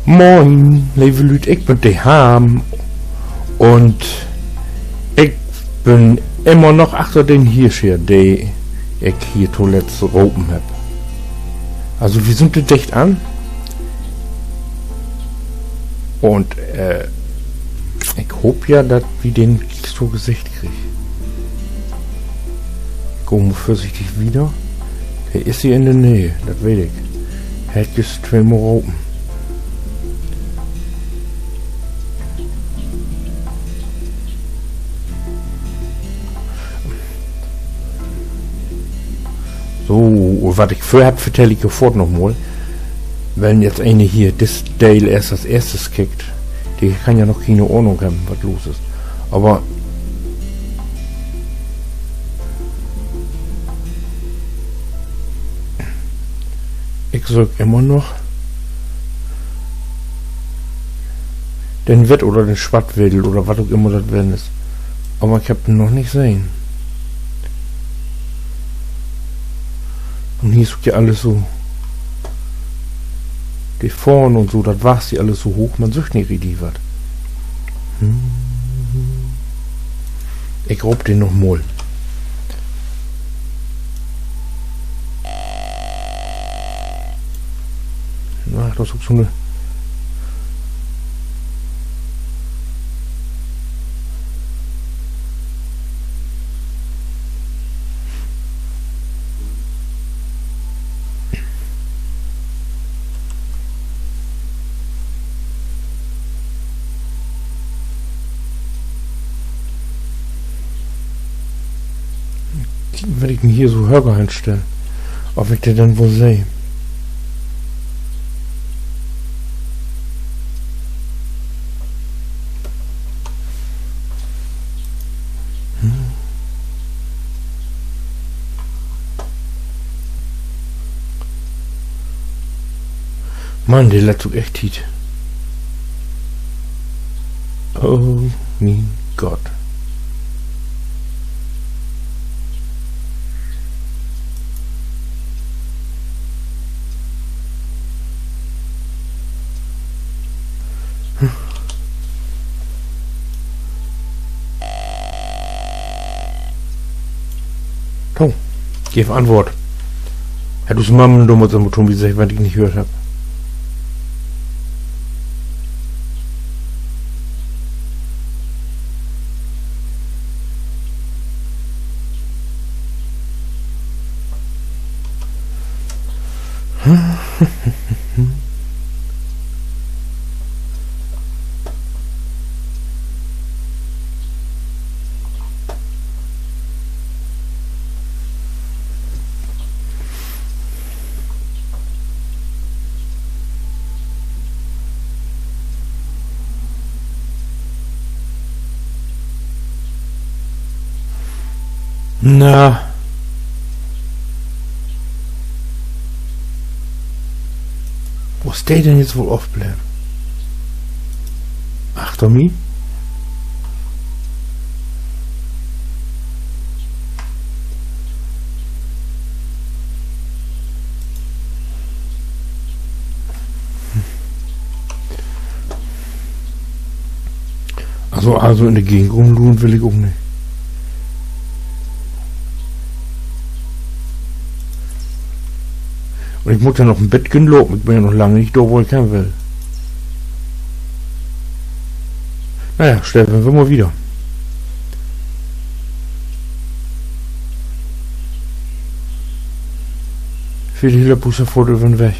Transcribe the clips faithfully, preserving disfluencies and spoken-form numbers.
Moin, leve Lüüd, ik bün de Harm. Un ik bün immer noch achter den Hirsch her, de ik hier toletzt ropen hebb. Also, wi sünd dor dicht an. Un, äh, ik hoop ja, dat wi den glieks to Gesicht kriegt. Ik gah mal vörsichtig wieder. He is hier in de Neeg, dat weet ik. He hett jüst tweemal ropen. So, wat ik vörhebb, vertell ik jo foort noch mal. Wenn jetzt een hier dit Deel eerst as eerstes kickt, de kann ja noch kene Ahnung hebben, wat los is. Aver ik söök immer noch den Witt- oder den Swattwedel oder wat ok immer dat ween is. Aver ik hebb em noch nich sehn. Un hier is ok ja allens so, de Fohren un so, dat wasst hier allens so hooch, man süggt nich richtig wat. Ik roop den noch mal. Na, dat is ok so 'ne Kieken, wenn ik mi hier so höger henstell, of ik de denn woll seh. Mann, de lett ok echt Tiet. Oh, mien Gott. To, geev Antwoort. Hett us Mam domals immer to mi seggt, wenn ik nich höört hebb. Na. Wo is de denn jetzt woll afbleven? Achter mi? Also, also in de Gegend rumluren will ik ok nich. Un ik mutt ja noch en beten lopen. Ik bün ja noch lang nich dor, wo ik hen will. Na ja, stellen wi mal wieder. Veel Hillebusse fohrt över den Weg.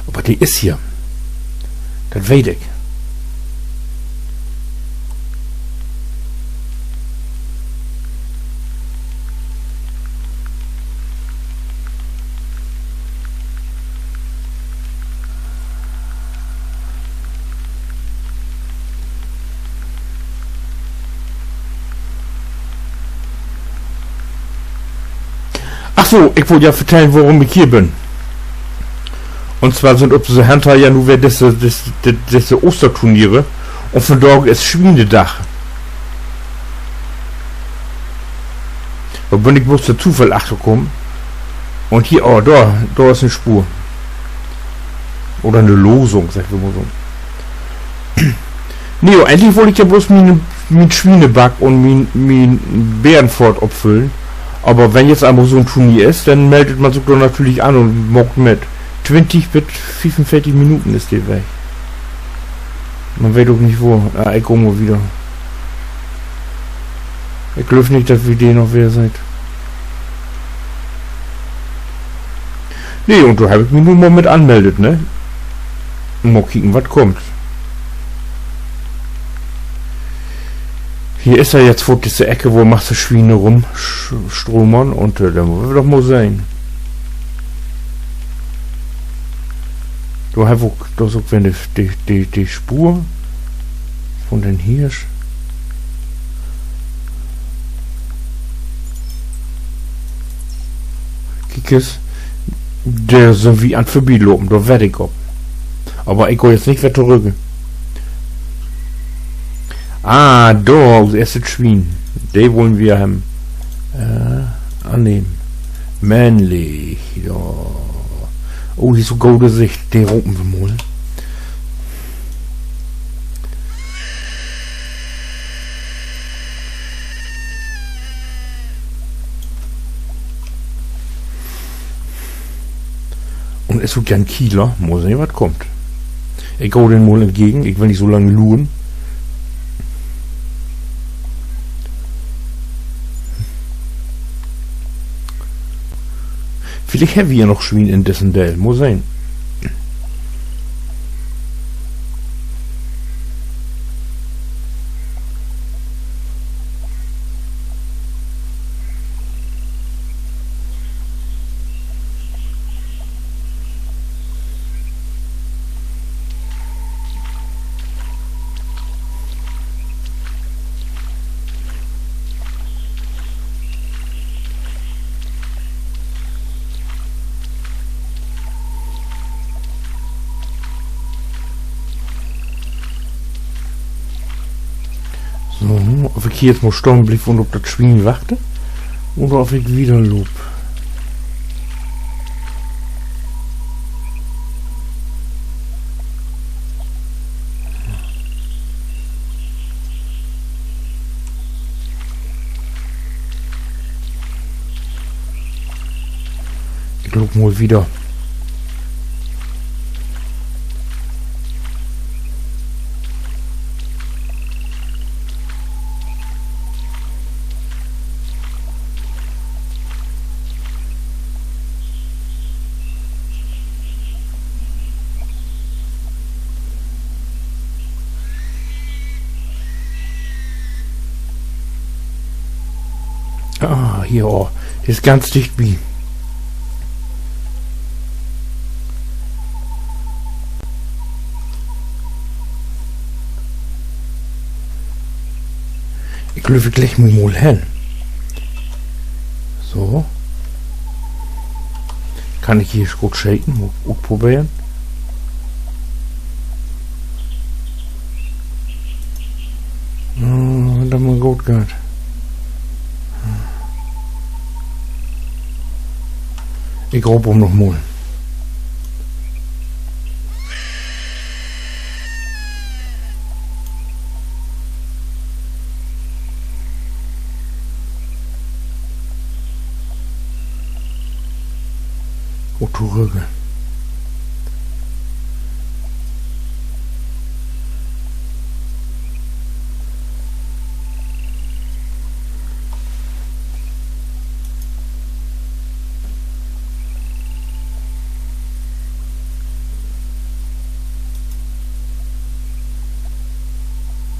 Aver de is hier. Dat weet ik. Ach so, ik wull ja vertellen, worüm ik hier bün. Un zwar sünd op so Henter ja nu weer disse, disse, di-, disse Oosterturniere. Un vandaag is Swienedag. Dor bün ik bloots dör Tofall achterkamen. Un hier, oh, dor, dor is en Spoor. Oder 'ne Losung, segg wi mal so. Nee, egentlich wull ik ja bloots mien, mien Swieneback un mien, mien Bärenfood opfüllen. Aver wenn jetzt eenmal so'n Turnier is, denn meldt man sik dor natürlich an un maakt mit. Twintig bit fiefunveertig Minuten is de Weg. Man weet ok nich, wo. Ah, ik gah mal wieder. Ik glööv nich, dat wi de noch weer seht. Nee, un dor heff ik mi nu mal mit anmeldt, ne? Mal kieken, wat kummt. Hier is ja jetzt foorts disse Eck, wo masse Swiene rümstromern, un, äh, denn wüllt wi doch mal sehn. Dor heff ik ok, dor is ok weer de, de, de, de Spoor von den Hirsch. Kiek es, dor sünd wi an vörbilopen, dor wedd ik op. Aver ik gah jetzt nich weer torügg. Ah, dor, us eerstet Swien. De wullen wi hebben. Äh, annehmen. Männlich, ja. Oh, hier is so gode Sicht, de ropen wi mal. Un is ok en Kieler, mal sehn, wat kummt. Ik gah den mal entgegen, ik will nich so lang luren. Villicht hebbt wi ja noch Swien in dissen Deel, mal sehn. So, of ik hier nu mal stahn bliev un op dat Swien wacht, oder of ik wieder loop. Ik loop mal wieder. Ah, hier, oh. De is ganz dicht bi. Ik glööv, ik legg mi mal hen. So. Kann ik hier goot scheten, mal utproberen. Ja, wenn dat mal goot geiht. Ik roop em noch mal. Goot torügg.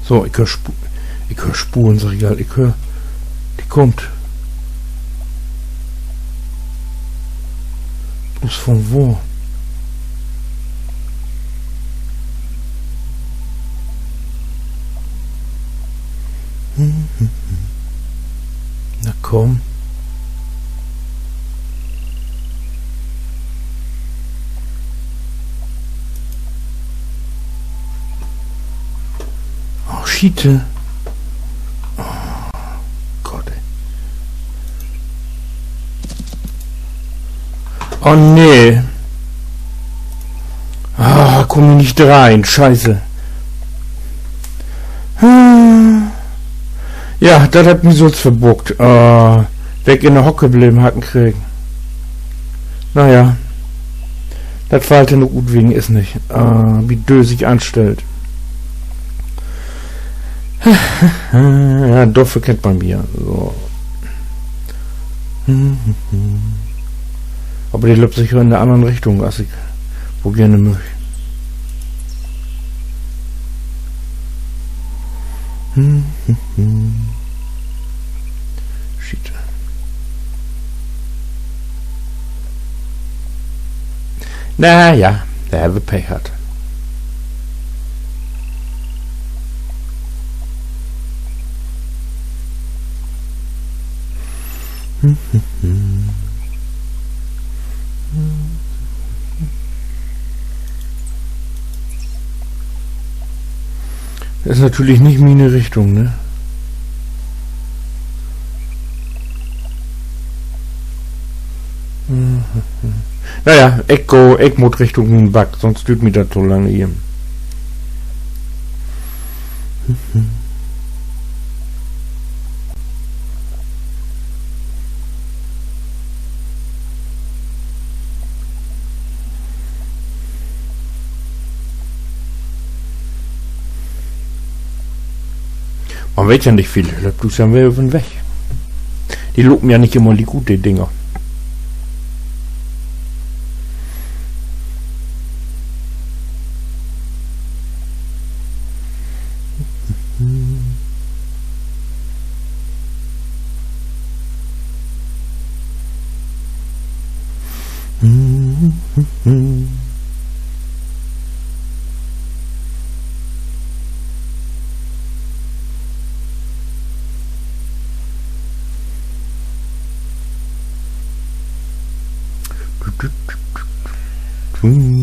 So, ik höör Spu-, ik höör Sporen, segg ik al. Ik höör, de kummt. Bloots von wo? Na kumm. Oh, Schiete. Oh, Gott, ey. Oh nee. Ah, kumm mi nich dreihen, Scheiße. Ja, dat hett mi sülvst verbuckt. Äh, weer ik in de Hock bleven, harr ik en kregen. Na ja. Dat fallt denn ok ut, wegen is nich. Äh, wie dösig anstellt. Ja, dorför kennt man mi. So. Aver de löppt seker in de annern Richtung, as ik woll geern möch. Schiet. Na ja, dor hebbt wi Pech hatt. Is natürlich nich miene Richtung, ne? Na ja, ik gah, ik mutt Richtung mien Back, sonst düürt mi dat to lang hier. Man weet ja nich veel, löppt us ja weer över den Weg. De lopen ja nich immer liek ut, de Dinger.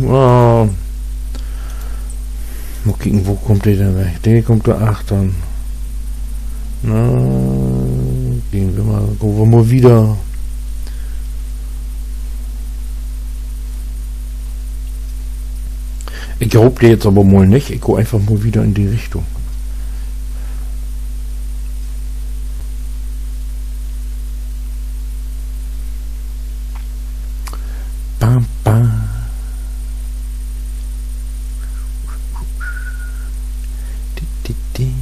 Ah. Mal kieken, wo kummt de denn weg? De kummt dor achtern. Na, gahn wi mal, gahn wi mal wieder. Ik roop de jetzt aver mal nich. Ik gah eenfach mal wieder in de Richtung. Bam, bam. Di, di, di.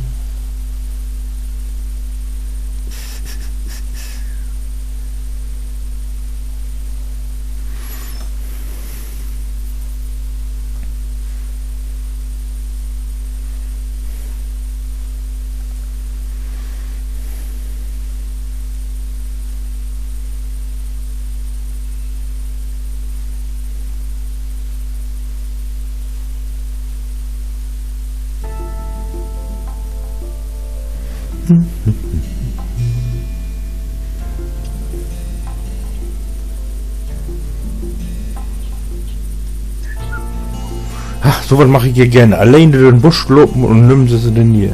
Ach, so wat mag ik ja geern. Alleen dör den Busch lopen un nüms is in de Neeg.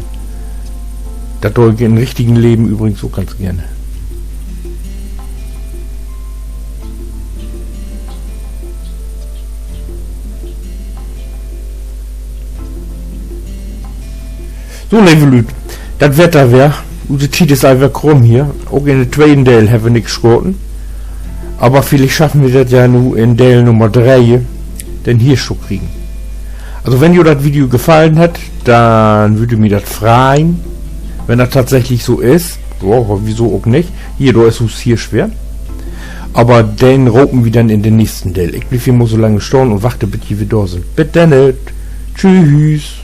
Dat do ik in richtigen Leven übrigens ok ganz geern. So, leve Lüüd, dat Wetter weer. Use Tiet is al weer krumm hier. Ok in den tweten Deel hebbt wi nix schaten. Aver villicht schaffen wi dat ja nu in Deel Nummer dree, den Hirsch to kriegen. Also, wenn jo dat Video gefallen hett, denn würr mi dat freien, wenn dat tatsächlich so is. Jo, wieso ok nich? Hier, dor is us Hirsch weer. Aver den ropen wi denn in den nächsten Deel. Ik bliev hier mal so lang stahn un wacht, bit ji weer dor sünd. Bit denn. Tschüss.